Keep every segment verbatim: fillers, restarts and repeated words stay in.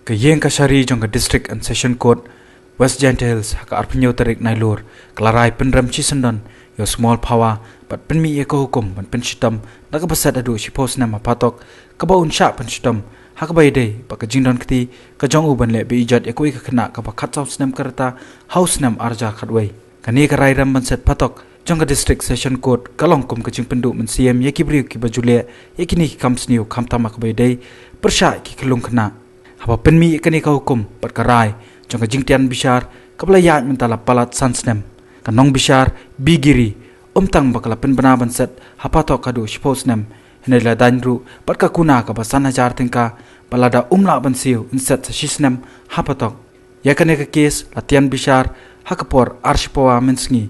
Ka Iingkashari jong ka District and Session Court West Jaintia Hills ha ka arphew tarik Nailur ka la rai pynrem shisyndon ïa u Small Phawa bad pynmih ïa ka hukum ban pynshitom da kaba set haduh shiphew snem ha phatok kaba un shah pynshitom, ha kaba ïadei bad ka jingdon kti ka jong u ban leh be-ijot ïa kawei ka khynnah kaba khatsaw snem ka rta ha u snem arhajar khatwei. Kane ka rai rem ban set phatok jong ka District Session Court ka long kum ka jingpynduh mynsiem ïa ki briew kiba ju leh ïa kine ki kam sniew, khamtam ha kaba ïadei pyrshah ïa ki khyllung khynnah. Haba pynmih ïa kane ka hukum bad ka rai jong ka jingtian bishar kaba la ïaid mynta la palat san snem, ka nongbishar B Giri, ym tang ba ka la pynbna ban set ha phatok haduh shiphew snem, hynrei la daiñ ruh bad ka kuna kaba san hajar tyngka, bad lada um lah ban siew, yn set sa shisnem ha phatok. Ïa kane ka kes la tian bishar ha ka por ar shi pawa mynsngi,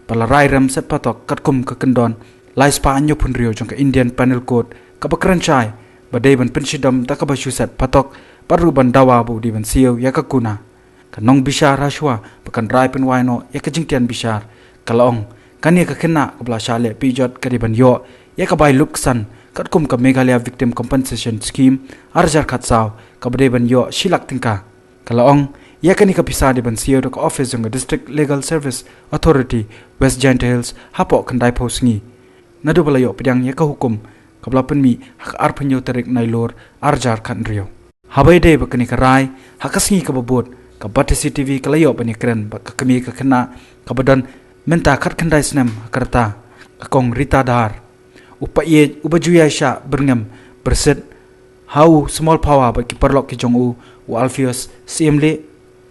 bad la rai rem set phatok katkum ka kyndon lai spah hynñiewphew hynriew jong ka Indian Penal Code kaba kren shai ba dei ban pynshitom da kaba shu set phatok bad ruh ban dawa ba u dei ban siew ïa ka kuna. Ka nongbishar, hashwa ba kan rai pynwai noh ïa ka jingtian bishar, ka la ong kane ka khynnah kaba la shah leh be-ijot ka dei ban ïoh ïa ka bai lutksan katkum ka Meghalaya Victim Compensation Scheme arhajar khatsaw, kaba dei ban ïoh shi lak tyngka. Ka la ong ïa kane ka pisa dei ban siew da ka office jong ka District Legal Service Authority West Jaintia Hills hapoh khyndaiphew sngi naduh ba la ïoh pdiang ïa ka hukum kaba la pynmih ha ka arphew tarik Nailur arhajar khathynriew. Haba ïadei bad kane ka rai, ha ka sngi kaba bud ka Batesi TV ka la ïoh ban ïakren bad ka kmie ka khynnah kaba don mynta khatkhyndai snem ha ka rta, ka Kong Rita Dhar. U paid uba ju ïaishah byrngem byrsit ha u Small Phawa bad ki paralok ki jong u, u Alpheus Syiemlieh,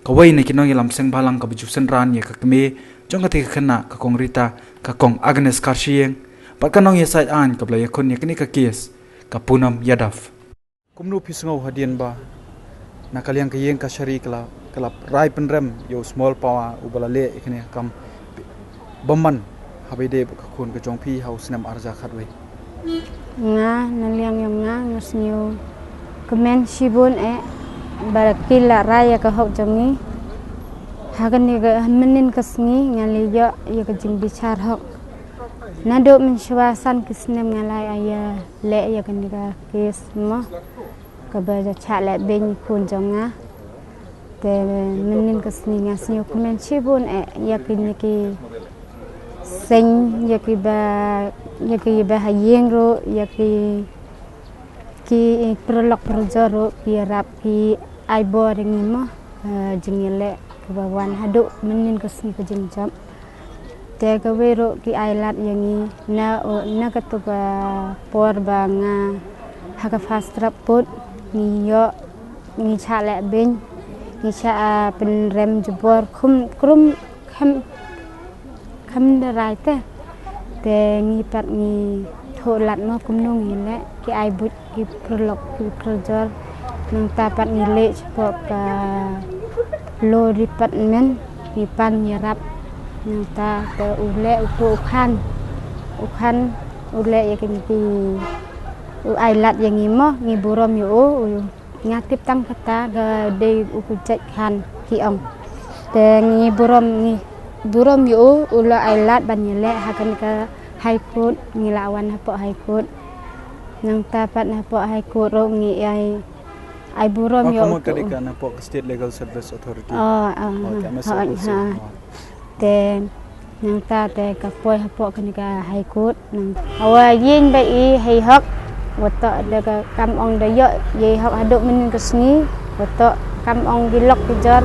kawei na ki nongïalam seng bhalang kaba ju synran ïa ka kmie jong kata ka khynnah, ka Kong Rita, ka Kong Agnes Karshiing, bad ka nongïasaid aiñ kaba la ïakhun ïa kane ka kes, ka Poonam Yadav. Kumno phi sngew hadien ba na ka liang ka Iingkashari ka la, ka la rai pynrem ïa u Small Phawa uba la leh ïa kane ka kam bymman haba ïadei bad ka khun ka jong phi ha u snem arhajar khatwei? Nga, na liang jong nga, nga sngew kmen shibun eh ba ki la rai ïa ka hok jong ngi. Ha kane ka mynnin ka sngi nga la ïoh ïa ka jingbishar hok. Naduh mynshuwa san ki snem nga la ïa leh ïa kane ka kes mo, kaba ju shah leh beiñ khun jong nga. Te mynnin ka sngi nga sngew kmen shibun eh ïa kine ki seng, ïa kiba, ïa kiba ha ïing ruh, ïa ki, ki paralok parajor ruh, ki ïarap, ki ai bor ïa ngi mo. Eh, jingïaleh kaba wan haduh mynnin ka sngi ka jingjop. Te kawei ruh ki ai lad ïa ngi na, na katu ka por ba nga ha ka fast track put, ngi ïoh, ngi shah leh beiñ, ngi shah, ah, pynrem jubor khum, krum, kham, kham da rai te. Te ngi pat ngi thoh lad mo kumno ngi leh, ki ai buit ki paralok ki parajor. Nangta pat ngi leit shapoh ka law department, ngi pan ïarap. Nangta te u leh uto u khan, u khan u leh ïa kine ki, u ai lad ïa ngi mo, ngi burom ïa u, u, nga tip tang kata ka dei u kjat khan, ki ong. Te ngi burom, ngi burom ïa u, u la ai lad ban ïaleh ha kane ka High Court, ngi la wan hapoh High Court. Nangta pat hapoh High Court ruh ngi ai, ai burom ïa u. Ka mut ka dei ka napoh ka State Legal Service Authority. Oh, ah, oh, ka M S F O C. Te nangta te ka poi hapoh kane ka High Court. Nang hawa ïing ba i hei hok, wat to da ka kam ong da ïoh ïa i hok haduh mynnin ka sngi. Wat to kam ong ki lok ki jor,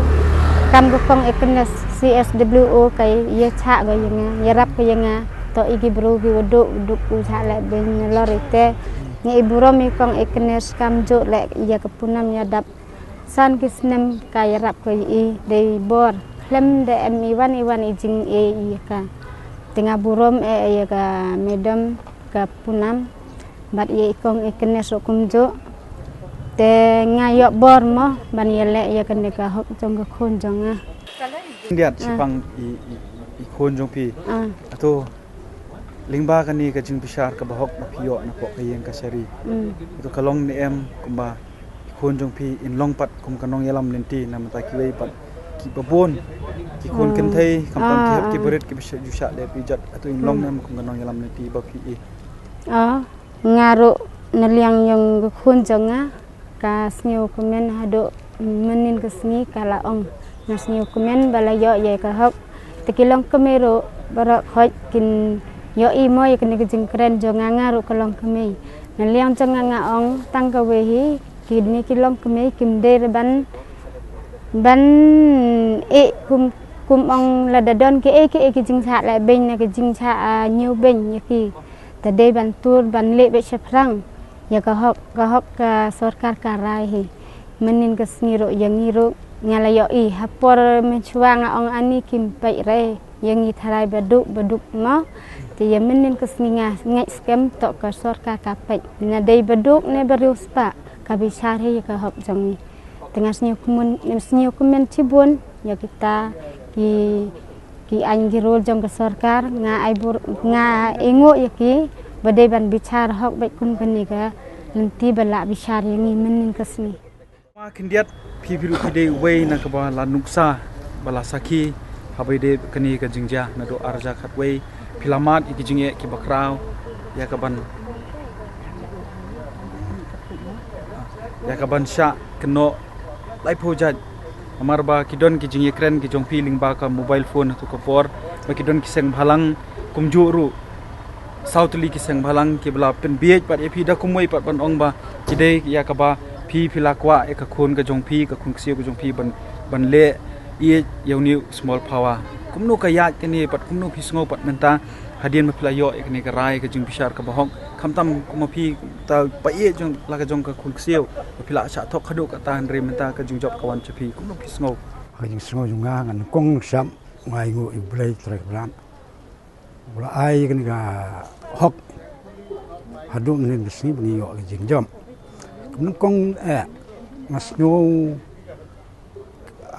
kam ka Kong Agnes C S W O ka ïa shah ka ïa nga, ïarap ka ïa nga. To i ki bru ki waduh waduh u shah leh beiñ nalor ite. Ngi i burom i Kong Agnes, kam ju leh ïa ka Poonam Yadav. San ki snem ka ïarap ka ïa i dei bor. Khlem da em i wan i wan i jingïa ïa ka. Te nga burom eh ïa ka madam ka Poonam bad ïa i Kong Agnes ruh kumjuh. Te nga ïoh bor mo ban ïaleh ïa kane ka hok jong ka khun jong nga. Indiat, ah, shipang i, i, i khun jong phi. Ah. Ato, lyngba kane ka jingbishar kaba hok ba phi ïoh napoh ka Iingkashari. Mm. Ato ka long ne em kumba i khun jong phi in long pat kum ka nongïalam lynti na bynta kiwei pat kiba bun ki khun, mm, kynthei, khamtam ki, ah, hep ki, ah, barit kiba shu ju shah leh be-ijot, ato in long, mm, ne em kum ka nongïalam lynti ba phi i? Ah, nga ruh na liang jong ka khun jong nga, ka sngew kmen haduh Mynnin ka sngi ka la ong, nga sngew kmen ba la ïoh ïa ka hok. Te ki longkmie ruh baroh khoit kin ïohi mo ïa kane ka jingkren jong nga, nga ruh ka longkmie. Na liang jong nga nga ong tang kawei hi, kine ki longkmie kim dei re ban, ban eh kum, kum ong lada don kiei kiei ki jingshah lehbeiñ ne ki jingshah, ah, ñiewbeiñ ïa ki. Te dei ban tur ban leh beit shaphrang ïa ka hok, ka hok ka sorkar ka rai hi. Mynnin ka sngi ruh ïa ngi ruh nga la ïohi ha por mynshuwa nga ong ani kim peit re ïa ngi tharai ba duk ba duk mo. Te ïa mynnin ka sngi nga ngeit skhem toh ka sorkar ka peit. Na dei ba duk ne ba riewspah ka bishar hi ïa ka hok jong ngi. Te nga sngew kmen, sngew kmen shibun ïa kita ki, ki aiñ ki rule jong ka sorkar, nga ai bor, nga ainguh ïa ki ba dei ban bishar hok beit kum kane ka lynti ba lah bishar ïa ngi mynnin ka sngi. Ma khyndiat phi phi ruh phi dei uwei na kaba la nuksa ba la sakhi haba ïadei kane ka jingjia naduh ar hajar khatwei, phi la mad ïa ki jingeh kiba khraw ïa kaban, ïa kaban shah kynnoh laiphew jait. Namar ba ki don ki jingïakren ki jong phi lyngba ka mobile phone ha tu ka por, ba ki don ki seng bhalang kumjuh ruh saw tylli ki seng bhalang kiba la pynbiej pat ïa phi da kumwei pat ban ong ba ki dei ïa kaba phi phi la kwah ïa ka khun ka jong phi, ka khun ksiew ka jong phi ban, ban leh ïeit ïa une u small power. Kumno ka ïaid kane pat, kumno phi sngew pat mynta hadien ba phi la ïoh ïa kane ka rai ka jingbishar kaba hok, khamtam kum ma phi ta paid jong la ka jong ka khun ksiew ba phi la shah thok haduh katta, hynrei mynta ka jingjop ka wan sha phi, kumno phi sngew? Ka jingsngew jong nga, nga nyngkong nyngshap nga ainguh ïa U Blei Trai Kynrad ba u la ai kane ka hok haduh mynne ka sngi ba ngi ïoh ka jingjop. Nyngkong, eh, nga sngew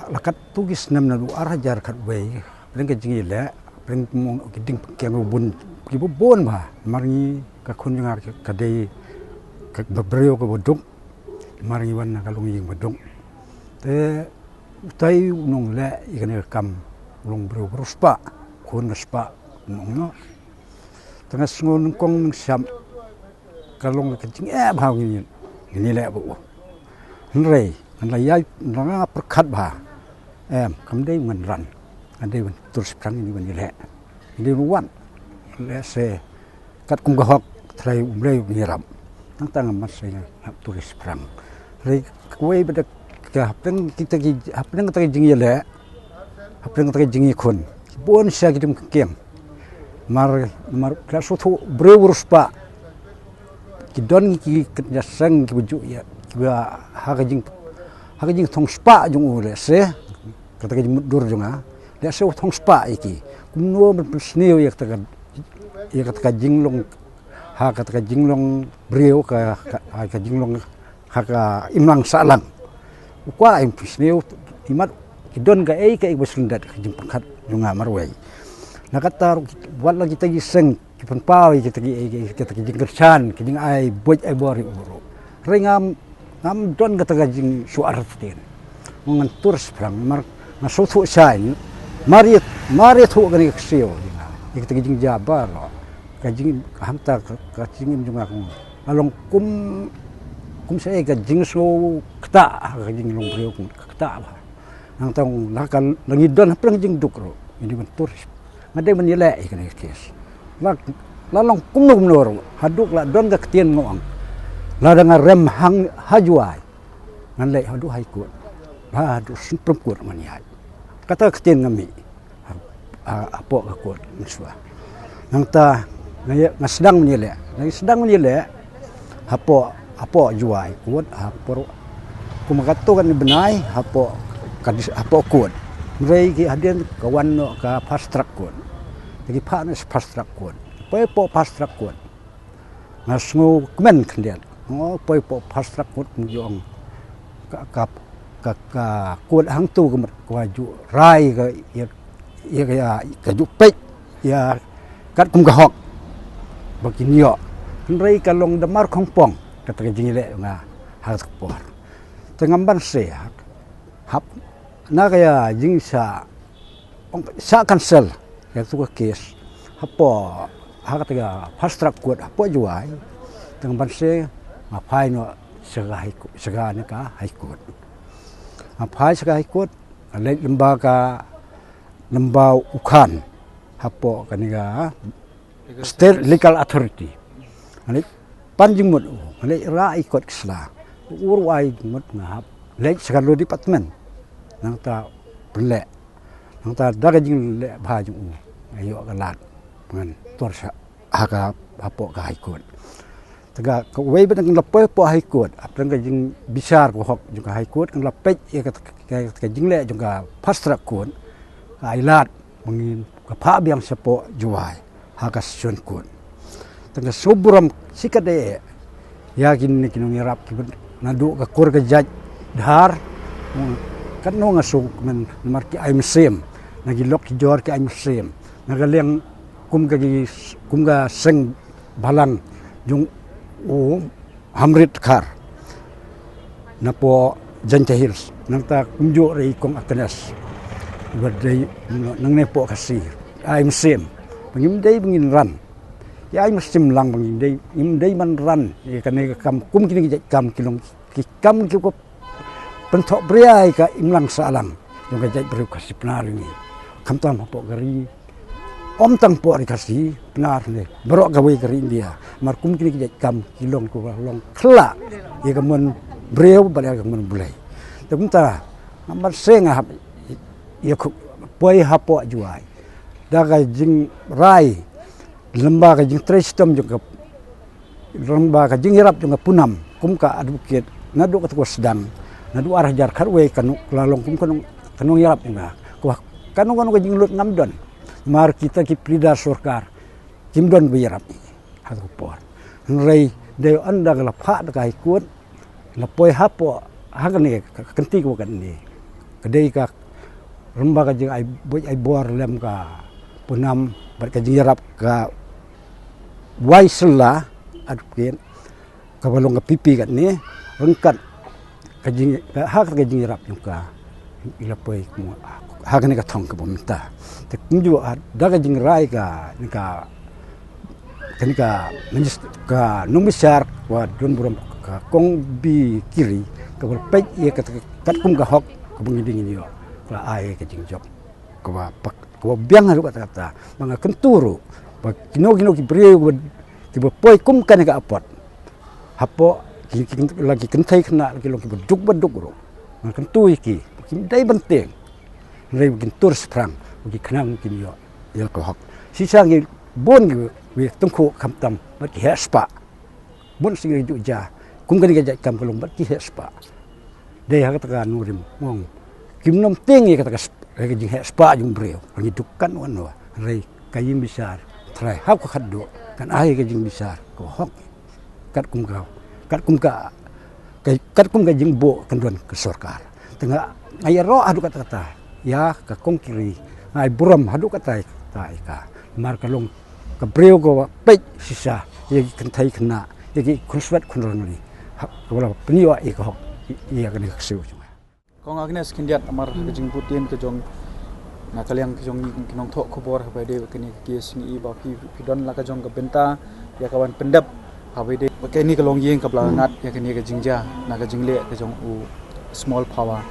la katto ki snem naduh ar hajar khatwei, pyrshah ka jingïaleh, pyrshah kum ki dieng pyrshang kiba bun, kiba bun bha. Namar ngi ka khun jong nga ka dei kaba briew kaba duk. Namar ngi wan na ka longïing ba duk. Te utai u nongleh ïa kane ka kam u long briew ba riewspah, khun ba spah, u nong noh. Te nga sngew nyngkong nyngshap ka long ka jingeh bha ngin, ngin ïaleh bad u. Hynrei ngan la ïai, ngan la pyrkhat bha. Em, kam dei ngan ran. Ngan dei ban tur shaphrang, ngan dei ban ïaleh, ngan dei ban wan. Lehse katkum ka hok Trai U Blei u ngi rap. Tang tang nga mat sa ïa nga hap tur shaphrang. Hynrei kawei pat ka hapdeng kita ki, hapdeng kita ki jingïaleh, hapdeng kita ki jingïakhun, bun sha ki dieng pyrshang. Mar, mar ka shu tu briew ba riewspah. Ki don ki kynja seng kiba ju ïa, kiba ha ka jing, ha ka jingthung spah jong u lehse, kata ka jingmutdur jong nga, lehse u thung spah ïa ki. Kumno ban pynsniew ïa kata ka, ïa kata ka jinglong, ha kata ka jinglong briew ka, ka, ha ka jinglong ha ka imlang sahlang. U kwah ban pynsniew, imat ki don kaei kaei ba sngewdei ka jingpyrkhat jong nga marwei. Na kata ruh wat la kita ki seng ki pynpaw ïa kita ki, ïa kita ki jingkyrshan, ki jingai buit ai bor ïa u ruh. Hynrei ngam, ngam don kata ka jingshu artatien. Ngan tur shaphrang, mar nga shu thuh shai, mar ïa, mar ïathuh kane ka ksiew ïa nga, ïa kita ki jingjia baroh. Ka jing, hangta ka, ka jingim jong nga ka long kum, kum sa ei ka jingsngew ktah, ka jinglong briew kum ka ktah bha. Nangta la ka, la ngi don hapdeng jingduk ruh, ngi dei ban tur, nga dei ban ïaleh ïa kane ka case. La, la long kumno kumno ruh, haduh la don ka ktien nga ong, lada nga rem hang ha Jowai, ngan leit haduh High Court, haduh Supreme Court ngan ïaid. Kata ka ktien nga mih ha, ha, hapoh ka court mynshuwa. Nangta nga ïa, nga sdang ban ïaleh, nga sdang ban ïaleh hapoh, hapoh Jowai Court, hapoh, kum katto katne bnai, hapoh ka dis-, hapoh court. Hynrei ki hadien ka wan noh ka Fast Track Court. Te ki phah noh Fast Track Court. Poi hapoh Fast Track Court, nga sngew kmen khyndiat. Nga poi hapoh Fast Track Court, kum ju ong, ka, ka, ka, ka court hangto ka mut ka ju rai ka, ïa, ïa, ïa, ka ju peit ïa katkum ka hok ba kin ïoh. Hynrei ka long da mar khongpong kata ka jingïaleh nga ha kata ka por. Te ngam banse, hap, na ka ïa jingshah, ong shah cancel ïa tu ka case hapoh, ha kata ka Fast Track Court hapoh Jowai. Te ngam banse, nga phai noh sha ka High Court, sha kane ka High Court. Nga phai sha ka High Court, nga leit lyngba ka, lyngba u khan hapoh kane ka State Legal Authority. Nga leit pan jingmut u, nga leit rah ïa ki kot ki sla. U ruh ai jingmut, nga hap leit sha ka Law Department. Nangta pynleh. Nangta da ka jingleh bha jong u, nga ïoh ka lad, ngan tur sha ha ka, hapoh ka High Court. Te ka, kawei pat ngan la poi hapoh High Court, hapdeng ka jingbishar ka hok jong ka High Court, ngan la peit ïa ka, ka, ka jingleh jong ka Fast Track Court, ka ai lad ba ngin, ka phah biang shapoh Jowai ha ka Session Court. Te nga sngewburom shikatdei ïa kine ki nongïarap kiba naduh ka kur ka jait Dhar. Katno nga sngewkmen namar ki ai mynsiem, na ki lok ki jor ki ai mynsiem, na ka liang kum ka ki, kum ka seng bhalang jong u Hamrit Dkhar napoh Jaintia Hills, nangta kumjuh ruh i Kong Agnes ba dei nangne hapoh Khasi. Ai mynsiem ba ngim dei ba ngin ran, ki ai mynsiem lang ba ngim dei, ngim dei ban ran ïa kane ka kam. Kum kine ki jait kam ki long ki kam kiba pynthohbria ïa ka imlang sahlang jong ka jaitbynriew Khasi Pnar ïa ngi. Khamtam hapoh ka ri, ym tang hapoh ri Khasi Pnar ne, baroh kawei ka ri India. Namar kum kine ki jait kam ki long, kiba long khyllah ïa ka mon briew bad ïa ka mon U Blei. Te kumta nga mat seh nga hap ïa khu, poi hapoh Jowai da ka jingrai lyngba ka jingtrei shitom jong ka, lyngba ka jingïarap jong ka Punam kum ka advocate naduh kata ka sdang, naduh ar hajar khatwei ka nong, ka la long kum ka nong, ka nongïarap jong nga. Ka, kano kano ka jinglut ngam don. Namar kita ki pleader sorkar kim don ba ïarap ha kata ka por. Hynrei dei ynda ka la phah da ka High Court, la poi hapoh, ha kane ka, ka kynti kaba kane, ka dei ka, lyngba ka jingai buit ai bor lem ka Punam bad ka jingïarap ka Waisela advocate kaba long ka P P kane, ryngkat ka jing, ka, ha ka jingïarap jong ka, i la poi kum ha kane ka thong kaba mynta. Te kumjuh ha, da ka jingrai ka, ne ka, kane ka minist-, ka nongbishar kaba don burom, ka Kong B Kiri, kaba la peit ïa ka, katkum ka hok kaba ngi dei ngin ïoh, ka la ai ka jingjop kaba pak, kaba biang haduh katta katta. Ba nga kyntu ruh ba kino kino ki briew kiba, kiba poi kum kane ka apot hapoh ki, ki, la ki kynthei khynnah, la ki long kiba duk ba duk ruh, nga kyntu ïa ki ba kim dei ban tieng, hynrei ba kin tur shaphrang, ba ki khnang kin ïoh ïa ka hok. Shisha ngi bun kiba, kiba tyngkhuh khamtam bad ki heh spah. Bun sngi ju ja kum kane ka jait kam ka long bad ki heh spah. Dei ha kata ka nongrim, nga ong kim nym tieng ïa kata ka sp-, ka jingheh spah jong u briew. Ngi duk katno katno, hynrei ka jingbishar Trai ha ka khatduh kan ai ka jingbishar kaba hok, katkum ka, katkum ka, ka, katkum ka jingbuh kyndon ka sorkar. Te nga, nga ïaroh haduh katta katta ïa ka Kong Kiri, nga ai burom haduh katta katta ïa ka. Namar ka long ka briew kaba peit shisha ïa ki kynthei khynnah, ïa ki khunswet khunrangli, ha, kaba la pynïoh ïa ka hok ïa kane ka ksiew jong nga. Kong Agnes khyndiat, namar ka jingbud dien ka jong, na ka liang ka jong ngi ki nongthoh khubor, haba ïadei bad kane ka case ngi i ba phi, phi don la ka jong ka bynta ïa ka ban pyndep, haba ïadei bad kane ka longïing kaba la ngat ïa kane ka jingjia na ka jingleh ka jong u Small Phawa.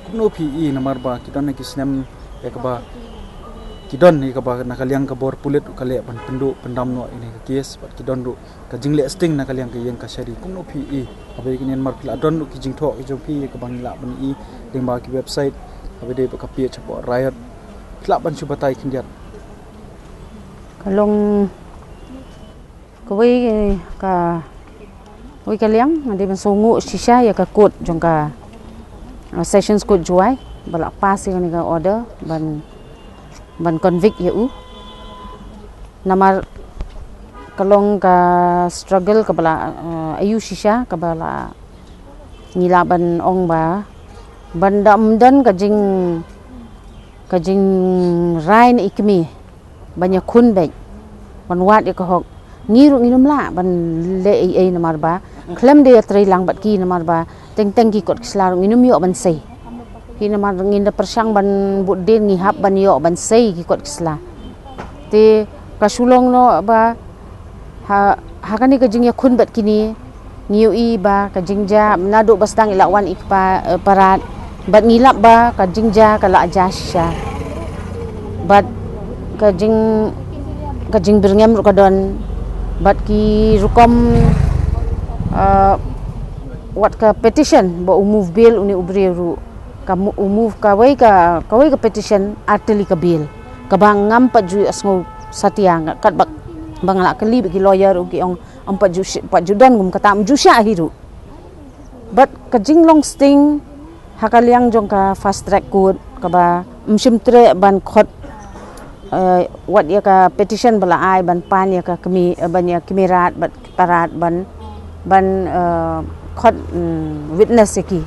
Kumno phi i, namar ba ki don na ki snem ïa kaba, ki don ïa kaba na ka liang ka bor pulit ruh ka leh ban pynduh pyndam noh ïa kane ka case, bad ki don ruh ka jingleh sting na ka liang ka ïing kashari. Kumno phi i, haba ïa kane, namar phi la don ruh ki jingthoh ki jong phi ïa kaba ngi lah ban i lyngba ki website, haba ïadei bad ka page hapoh Riot. Phi lah ban shu batai khyndiat? Ka long kawei ka, kawei ka liang nga dei ban sngewnguh shisha ïa ka court jong ka, uh, Sessions Court Jowai ba la pass ïa kane ka order ban, ban convict ïa u. Namar ka long ka struggle kaba la, uh, aiu shisha, kaba la, ngi lah ban ong ba ban da ym don ka jing, ka jingrai na i kmie ban ïakhun beit, ban wad ïa ka hok. Ngi ruh ngin ym lah ban leh ei ei namar ba khlem da ïatreilang bad ki, namar ba teng teng ki kot ki sla ruh ngin ym ïoh ban sei. Phi, namar ngin da pyrshang ban bud dien, ngi hap ban ïoh ban sei ki kot ki sla. Te ka shu long noh ba ha, ha kane ka jingïakhun bad kine, ngi ïohi ba ka jingjia naduh ba sdang i la wan i kpa, eh, parat, Bad ngi lap ba ka jingjia ka la jia shisha. Bad ka jing ka jingbyrngem ruh ka don. Bad ki rukom, uh, wat ka petition ba u move bail une u briew ruh. Ka mu- u move kawei ka kawei ka petition artylli ka bail. Kaba ngam pat ju sngew satia nga kat bak ba nga la kylli ba ki lawyer ruh ki ong ym pat ju shi- pat ju don kum kata ym ju shah hi ruh. Bad ka jinglong sting ha ka liang jong ka fast track court kaba ym shym treh ban khot, eh, wat ïa ka petition ba la ai ban pan ïa ka kmie, eh, ban ïa kmie rat bad ki parat ban ban, eh, khot, mm, witness ïa ki.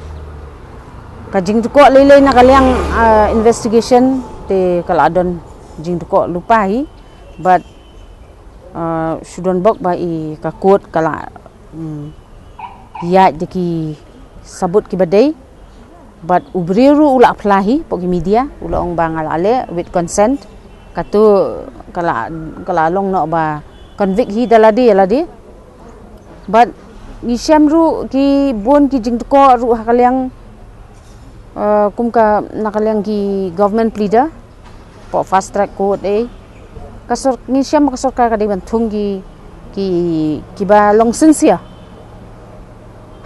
Ka jingdkoh lei lei na ka liang, eh, investigation te ka la don jingdkoh lypa hi bad, eh, shu don bok ba i ka court ka la, mm, ïaid da ki sabut kiba dei. Bad u briew ruh u la phla hi pok ki media u la ong ba nga la leh with consent. Katu ka la ka la long noh ba convict hi da lade lade. Bad ngi shem ruh ki bun ki jingdkoh ruh ha ka liang, eh, kum ka na ka liang ki government pleader. Pok fast track court eh. Ka sor ngi shem ka sorkar ka dei ban thung ki ki kiba long sincere.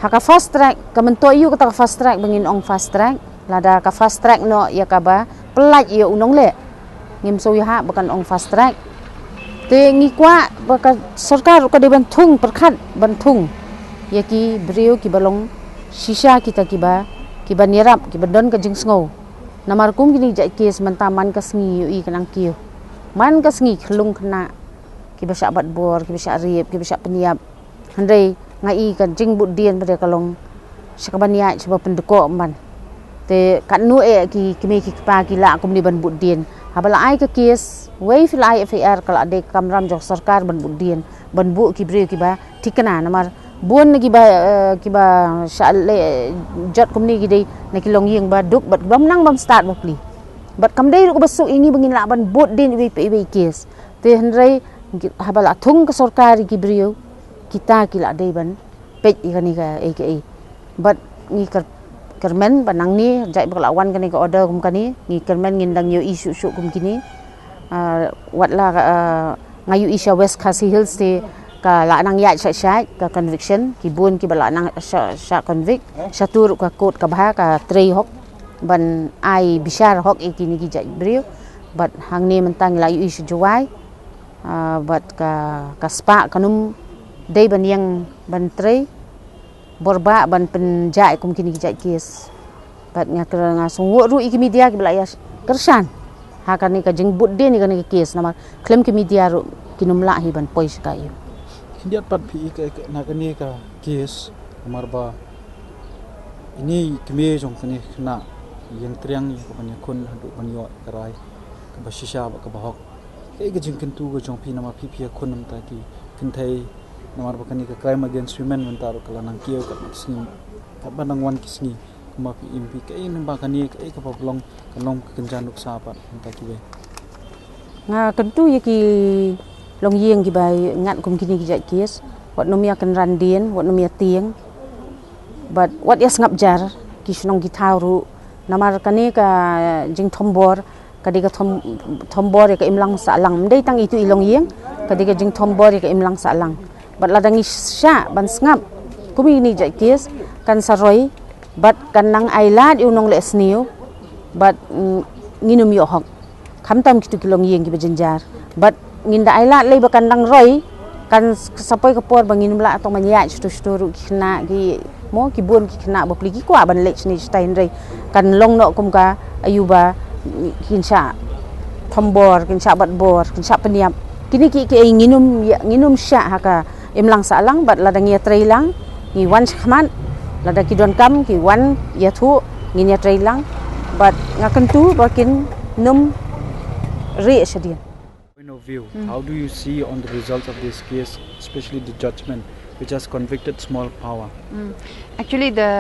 Ha ka fast track ka mynta ïu kata ka fast track ba ngin ong fast track. Lada ka fast track noh ïa kaba pynlait ïa u nongleh. Ngim sngewthuh ba kan ong fast track. Te ngi kwah ba ka sorkar ka dei ban thung pyrkhat ban thung ïa ki briew kiba long shisha kita kiba kiba ïarap kiba don ka jingsngew. Namar kum kine ki jait case mynta man ka sngi ïohi ka nang kiew. Man ka sngi khyllung khynnah kiba shah bat bor, kiba shah rep, kiba shah pynïap. Hynrei nga i ka jingbud dien ba dei ka long sha ka ban ïaid sha ba pyndkoh man. Te katno eh ki kmie ki kpa ki lah kumne ban bud dien. Haba la ai ka case wei phi la ai F I R ka la dei ka kamram jong sorkar ban bud dien ban buh ki briew kiba thikna namar bun na kiba, eh, kiba shah leh jot kumne ki dei na ki longïing ba duk bad bym nang bym stad ba pli. Bad kam dei ruh kaba suk ïa ngi ba ngin lah ban bud dien iwei pa iwei case. Te hynrei haba la thung ka sorkar ïa ki briew kita ki la dei ban peit ïa kane ka A K A. Bad ngi kyrmen ba nangne jait ba ka la wan kane ka order kum kane ngi kyrmen ngin dang ïohi shuh shuh kum kine. Ah, wat la, ah, nga ïohi sha West Khasi Hills te ka la nang ïaid shait shait ka conviction ki bun kiba la nang shah convict. Shatu ruh ka court ka bha ka trei hok ban ai bishar hok ïa kine ki jait briew. Bad hangne mynta ngi la ïohi sha Jowai. Ah, bad ka ka spah kan ym dei ban ïeng ban trei bor ba ban pynjah kum kine ki jait case. Bad nga kyrpad nga sngewbha ruh ïa ki media kiba la ïa kyrshan ha kane ka jingbud dien ïa kane ka case namar khlem ki media ruh kin ym lah hi ban poi sha ka ïa. Khyndiat pat phi ïa ka na kane ka case namar ba ini kmie jong kane khynnah ïeng triang ïa ka ban ïakhun haduh ban ïoh ka rai kaba shisha bad kaba hok. Kaei ka jingkyntu ka jong phi namar phi phi ïakhun namar ki kynthei namar ba kane ka crime against women mynta ruh ka la nang kiew katba ki sngi katba nang wan ki sngi. Kumba phi im phi kaei namar kane kaei kaba long ka long ka kynja nuksa pat mynta kiwei. Nga kyntu ïa ki longïing kiba ngat kum kine ki jait case wat nym ïa kynran dien wat nym ïa tieng. Bad wat ïa sngap jar ki shnong ki thaw ruh namar kane ka jingthombor ka dei ka thom thombor ïa ka imlang sahlang. Ym dei tang itu i longïing ka dei ka jingthombor ïa ka imlang sahlang. Bad lada ngi shah ban sngap kum ïa kine ki jait case kan sa roi bad kan nang ailad ïa u nongleh sniew bad, mm, ngin ym ïoh hok. Khamtam kitu ki longïing kiba jynjar bad ngin da ailad lei ba kan dang roi kan s- sa poi ka por ba ngin ym lah tang ban ïaid shuh shuh ruh ki khynnah ki mo ki bun ki khynnah ba pli ki kwah ban leit shane shatai hynrei kan long noh kum ka aïu ba kin shah thombor kin shah bat bor kin shah pynïap. Kine ki ki ei ngin ym ïa- ngin ym shah ha ka imlang sahlang bad lada ngi ïa trei lang ngi wan shakhmat lada ki donkam ki wan ïathuh ngin ïa trei lang bad nga kyntu ba kin nym rieh shadien. Point of view, how do you see on the results of this case, especially the judgment which has convicted Small Power? Mm. Actually, the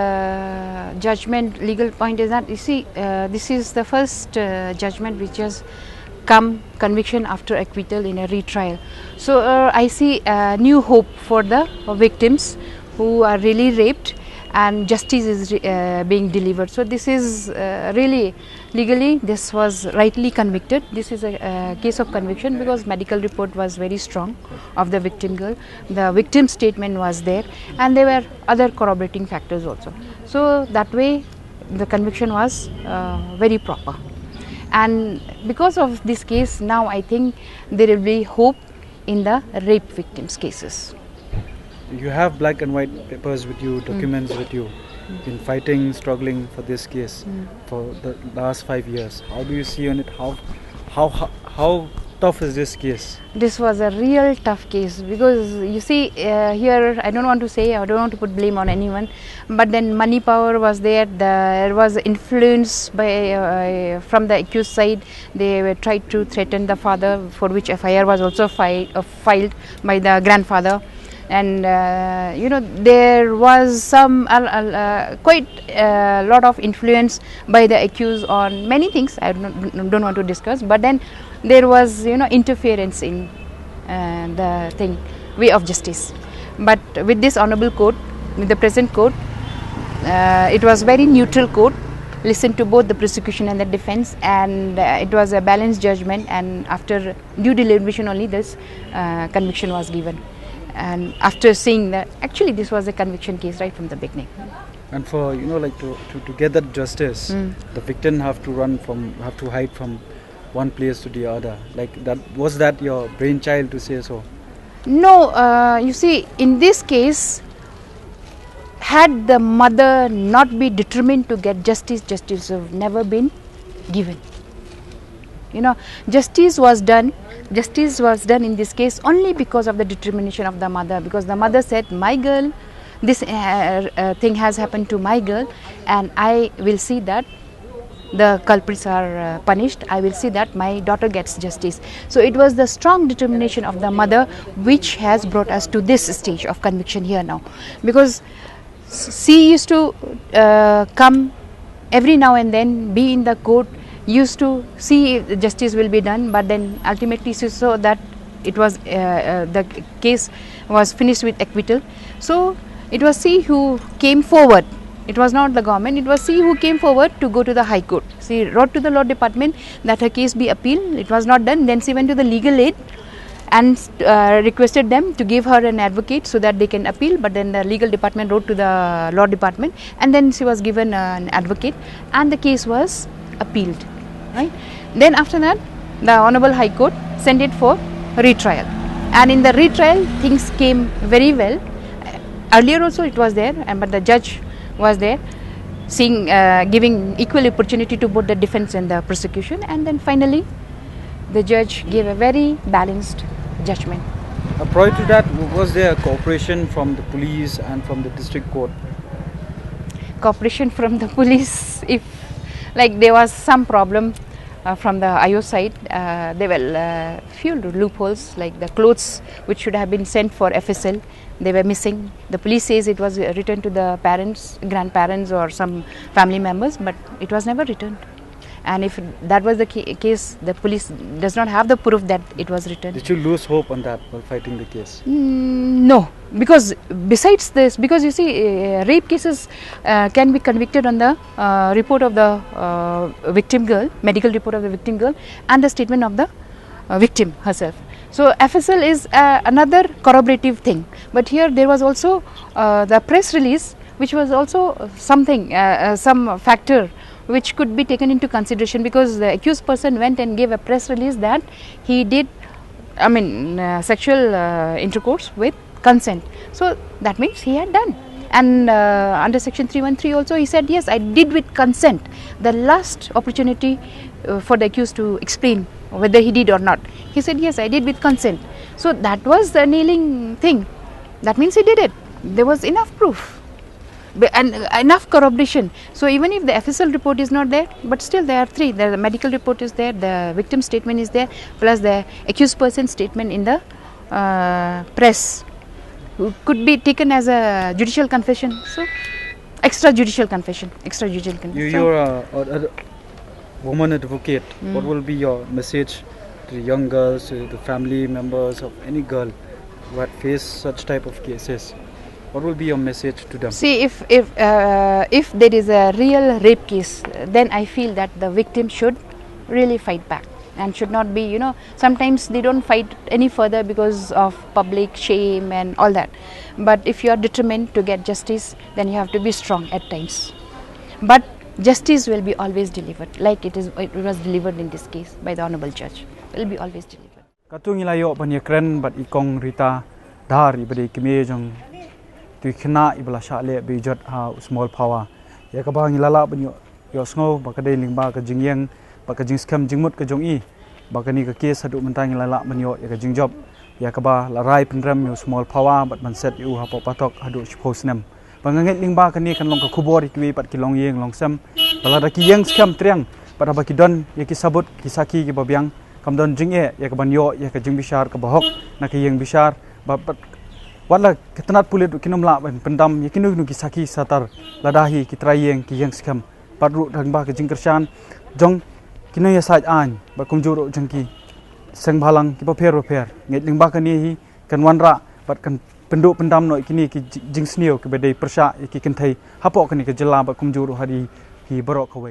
judgment legal point is that, you see, uh, this is the first, uh, judgment which has come conviction after acquittal in a retrial. So, uh, I see a new hope for the victims who are really raped. and justice is uh, being delivered. So this is uh, really, legally, this was rightly convicted. This is a, a case of conviction because medical report was very strong of the victim girl. The victim statement was there, and there were other corroborating factors also. So that way, the conviction was uh, very proper. And because of this case, now I think there will be hope in the rape victims' cases. You have black and white papers with you, documents with you. Been fighting, struggling for this case for the last five years. How do you see on it? How, how, how, how tough is this case? This was a real tough case because, you see, uh, here I don't want to say, I don't want to put blame on anyone, but then money power was there. There was influence by uh, from the accused side. They were tried to threaten the father, for which F I R was also fi- uh, filed by the grandfather. And uh, you know, there was some uh, uh, quite a lot of influence by the accused on many things I don't, don't want to discuss, but then there was, you know, interference in uh, the thing, way of justice. But with this honorable court, with the present court, uh, it was very neutral court, listened to both the prosecution and the defense, and uh, it was a balanced judgment, and after due deliberation only this uh, conviction was given. And after seeing that, actually, this was a conviction case right from the beginning. And for, you know, like, to, to, to get that justice, the victim have to run from, have to hide from one place to the other. Like, that, was that your brainchild, to say so? No, uh, you see, in this case, had the mother not be determined to get justice, justice would have never been given. You know, justice was done. Justice was done in this case only because of the determination of the mother. Because the mother said, "My girl, this uh, uh, thing has happened to my girl, and I will see that the culprits are uh, punished. I will see that my daughter gets justice." So it was the strong determination of the mother which has brought us to this stage of conviction here now, because s- she used to uh, come every now and then, be in the court, used to see if justice will be done, but then ultimately she saw that it was uh, uh, the case was finished with acquittal. So it was she who came forward. It was not the government. It was she who came forward to go to the High Court. She wrote to the Law Department that her case be appealed. It was not done. Then she went to the Legal Aid and uh, requested them to give her an advocate so that they can appeal. But then the Legal Department wrote to the Law Department, and then she was given an advocate, and the case was appealed. Right? Then after that, the Honorable High Court sent it for retrial, and in the retrial, things came very well. Earlier also it was there, and but the judge was there, seeing uh, giving equal opportunity to both the defense and the prosecution, and then finally the judge gave a very balanced judgment. Uh, prior to that, w- was there cooperation from the police and from the district court? Cooperation from the police, if, like, there was some problem uh, from the I O side, uh, there were uh, few loopholes, like the clothes which should have been sent for F S L, they were missing. The police says it was uh, returned to the parents, grandparents, or some family members, but it was never returned. And if that was the ca- case, the police does not have the proof that it was returned. Did you lose hope on that while fighting the case? Mm, no, because besides this, because you see, uh, rape cases uh, can be convicted on the uh, report of the uh, victim girl, medical report of the victim girl, and the statement of the uh, victim herself. So F S L is uh, another corroborative thing. But here there was also uh, the press release, which was also something, uh, uh, some factor which could be taken into consideration, because the accused person went and gave a press release that he did, I mean, uh, sexual uh, intercourse with consent. So that means he had done. And uh, under section three one three also, he said, "Yes, I did with consent." The last opportunity uh, for the accused to explain whether he did or not, he said, "Yes, I did with consent." So that was the nailing thing. That means he did it. There was enough proof. Be- and uh, enough corroboration. So even if the F S L report is not there, but still there are three. The medical report is there, the victim statement is there, plus the accused person statement in the uh, press, could be taken as a judicial confession. So extrajudicial confession, extrajudicial confession. You, you're a, a, a woman advocate. What will be your message to the young girls, to the family members of any girl who had faced such type of cases? What will be your message to them? See, if if uh, if there is a real rape case, then I feel that the victim should really fight back and should not be, you know, sometimes they don't fight any further because of public shame and all that. But if you are determined to get justice, then you have to be strong at times. But justice will be always delivered, like it is it was delivered in this case by the honorable judge. Will be always delivered. Katto ngi la ïoh ban ïakren bad i Kong Rita Dhar, iba dei i kmie jong utei u khynnah iba la shah leh bad i jot ha u Small Phawa, ïa kaba ngi la lah ban ïoh, ïohsngew ba ka dei lyngba ka jingïeng bad ka jingskhem jingmut ka jong i ba kane ka case haduh mynta ngi la lah ban ïoh ïa ka jingjop, ïa kaba la rai pynrem ïa u Small Phawa bad ban set ïa u hapoh patok haduh shiphew snem. Ba nga ngeit lyngba kane kan long ka khubor ïa kiwei pat ki longïing longsem ba lada ki ïeng skhem triang bad haba ki don ïa ki sabut, ki sakhi kiba biang, kam don jingeh ïa ka ban ïoh ïa ka jingbishar kaba hok na ka ïing bishar. Ba, bad wat la ka tnat pulit ruh kin ym lah ban pyndam ïa kino kino ki sakhi satar lada hi ki trai ïing ki ïeng skhem. Bad ruh lyngba ka jingkyrshan jong ki nongïasaid aiñ bad kumjuh ruh jong ki seng bhalang kiba pher bapher, ngeit lyngba kane hi kan wanrah bad kan pynduh pyndam noh ïa kine ki ji-, jingsniew kiba dei pyrshah ïa ki kynthei hapoh kane ka jylla bad kumjuh ruh ha ri hi baroh kawei.